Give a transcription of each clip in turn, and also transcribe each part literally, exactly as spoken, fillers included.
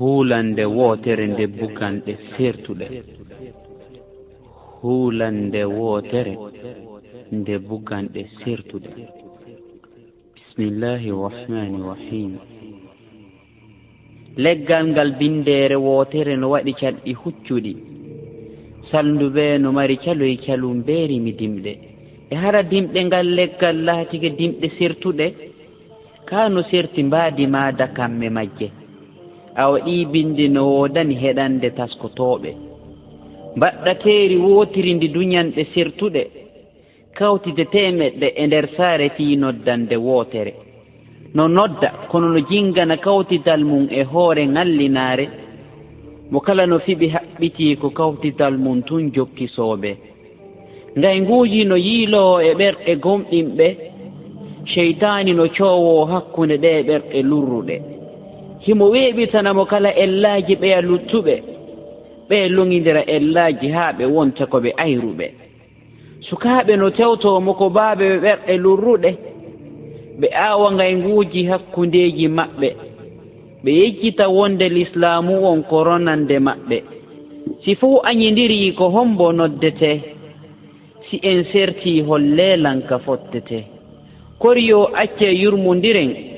Huulande wootere nde buganɗe sertuɗe. Huulande wootere nde buganɗe sertuɗe. Bismillahi rahmani rahim. Leggal ngal bindeere wootere no waɗi calɗi huccuɗi. Salndu bee no mari caloy calumbeeri mi dimɗe. E hara dimɗe ngal leggal laatike dimɗe sertuɗe? Kaa no serti mbaadi maa dakamme majje. Awa ɗii binndi no woodani heɗande taskotooɓe. Mbaɗɗateeri wootiri ndi duñanɗe sertuɗe. Kawtide teemeɗɗe e nder saare fii noddande wootere. No nodda, kono no jingana kawtital mum e hoore ŋallinaare. Mo kala no fiɓi haɓɓitii ko kawtital mum tun jokki soobe. Ngaynguuji no yiiloo e ɓerɗe gomɗinɓe, seytaani no coowoo hakkunde ɗee ɓerɗe lurruɗe. Himo weeɓitana mo kala ellaaji ɓeya luttuɓe, ɓee loŋindira ellaaji haa ɓe wonta ko ɓe ayruɓe. Sukaaɓe no tewtoo mo ko baabe ɓe ɓerɗe lurruɗe, ɓe aawa ngaynguuji hakkundeeji maɓɓe, ɓe yejjita wonde lislaamu on ko ronande maɓɓe. Si fow añindirii ko hombo noddetee? Si en sertii hollee lan ka fottetee? Kori yo accee yurmondiren,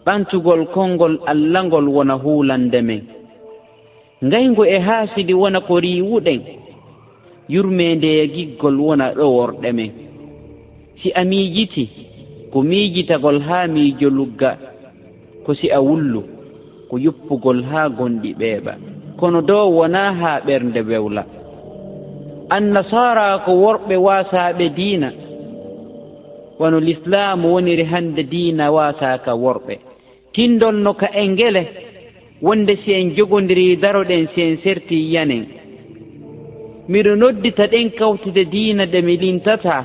ɓantugol konngol Alla ngol wona huulande men. Ngayngu e haasidi wona ko riiwuɗen, yurmeende e giggol wona ɗoworɗe men. Si a miijiti, ko miijitagol haa miijo lugga, ko si a wullu, ko yuppugol haa gonɗi ɓeeɓa. Kono doo wonaa haa ɓernde wewla. Annasaara ko worɓe waasaaɓe diina, wano lislaamu woniri hannde diina waasaaka worɓe. Tindonno ka engele, wonde si en jogondirii daroɗen si en sertii yanen. Miɗo noddita ɗen kawtide diina ɗe mi lintataa,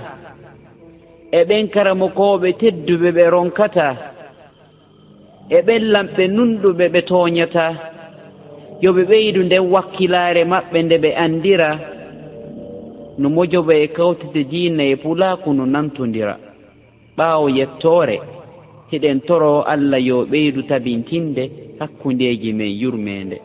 e ɓen karamokooɓe tedduɓe ɓe ronkataa, e ɓen lamɓe nunɗuɓe ɓe tooñataa. Yo ɓe ɓeydu nden wakkilaare maɓɓe nde ɓe anndira. No mojoba e kawtide diina e pulaaku no nantondira. Ɓaawo yettoore, hiɗen toroo Alla yo ɓeydu tabintinde hakkundeeji men yurmeende.